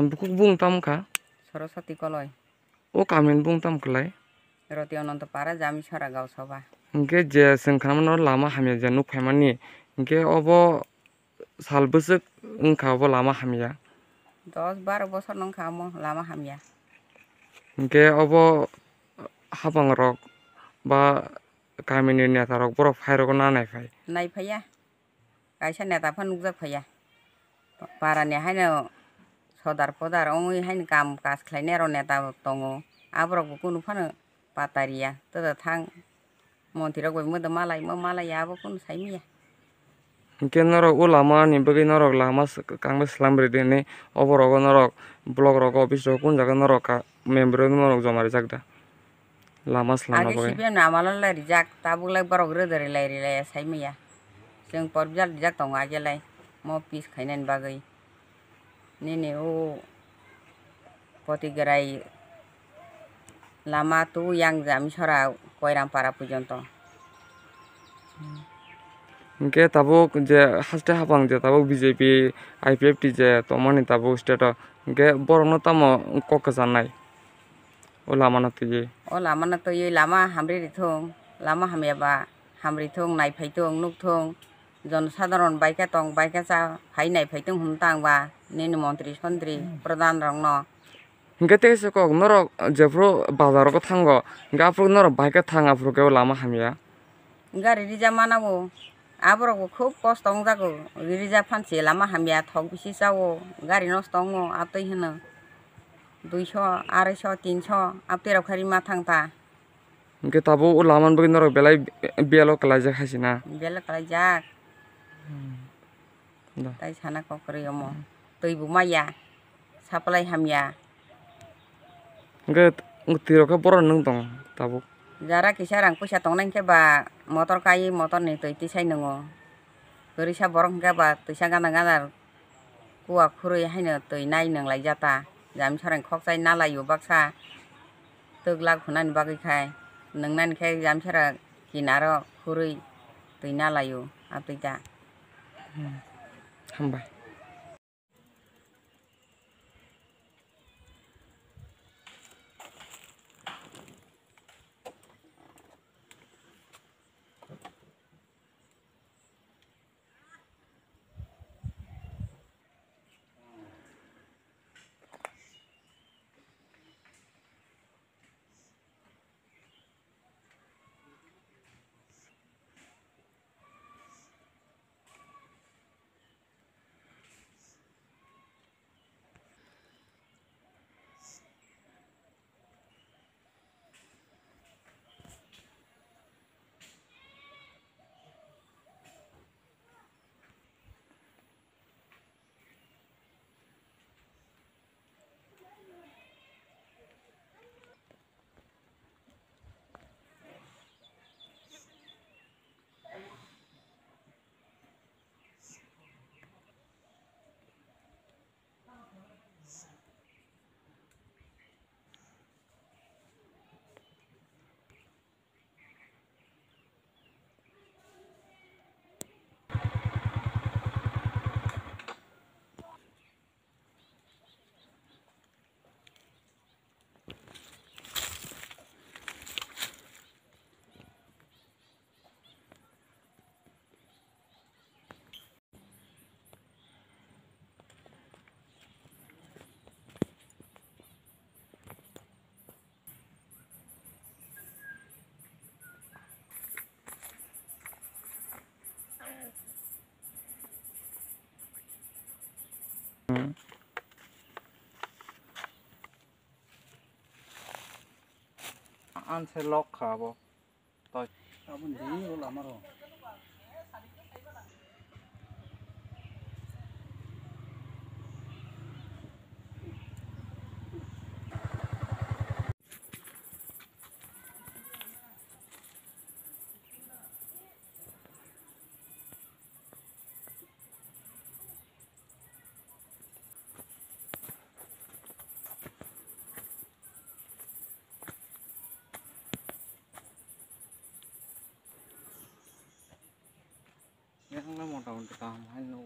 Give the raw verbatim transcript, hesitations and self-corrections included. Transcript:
Bukhuk bung tamo kha? Saraswati Koloi. O kamini bung tamo khlai? Roti Ananto Para, Jami Sora, Gausaba. Hwnkhe je chwng khnamano lama hamya je nuk phaimani, hwnkhe obo sal bwswk wngkha obo lama hamya? Dos baro bosor wngkha omo lama hamya. Hwnkhe obo hapangrok ba kamini netarok borok phairogno naiphai? Naiphaiya. Kaisa neta phano nukjak phaiya. Parani haino sodar podar wngwi haino kam kaj khlainai rok neta tongo. Aborok bo kunu phano pata riya. Tata thang montri rok bai modo malai, mo malai ya abo kunu sai manya. Hwnkhe norok o lama ni bagwi norok lama s-, kangma slam ridi hinwi obo rogo norok block rogo office rogo kun jaga norok ka member rok norok joma rijak da? Lama slamna bagwi. Age C P M ni amalo lai rijak, tabuk lai borok rwdari lai rilai sai manya. Chwng por bijal rijak tongo age lai mo peace khainani bagwi. Nini o Potigrai lama tu yang Jami Sora Koiram Para porjonto. Hwnkhe tabuk je haste hapang je tabuk B J P, I P F T je tongmani tabuk state o, hwnkhe borokno tamo kok kwchanai? O lamano twiwi. O lamano twiwi lama hamri rithung, lama hamya ba hamri thung, naiphai thung, nuk thung, jon sadharon bai khe tong, bai khe cha, phai naiphai thung hwn tang ba, nini montri sontri pradhan rokno. Hwnkhe tei se kok norok jephru bazar rogo thango, hwnkhe aphuru norok bai khe thang aphuru khe o lama hamya. Gari rija mana bo, aborok bo khub kosto wngjago, rija phansi lama hamya thok bisi chao, gari nosto wngo, atwi hwno. Duiso, araiso, tinso, abtwi rok khe rima thang ta. Hwnkhe tabuk o lama ni bagwi norok belai belo kwlaijak hai se na? Belo kwlaijak. Hmm. Da. Tai sana kok kwrwi omo. Hmm. Twi bo maya, supply hamya. Hwnkhe twi rok khe borok nwng tong tabuk? Jara kisa rang puisa tongnai hwnkhe ba motor kai, motor ni twi tisai nwngo. Kwrwisa borok hwnkhe ba twisa gana gana Kua khurui haino twi nai nwnglai jata. Jami Sorani khokchai nalaio baksa twk lak hwnani bagwi khai. Nwngnani khe Jami Sora kinaro khurui twi nalaio, a twi ta. Hmm. Hambai. Ang se lok kha abo. Toi. Aboni di o lama ro. Yang na motamuti kaham hai no.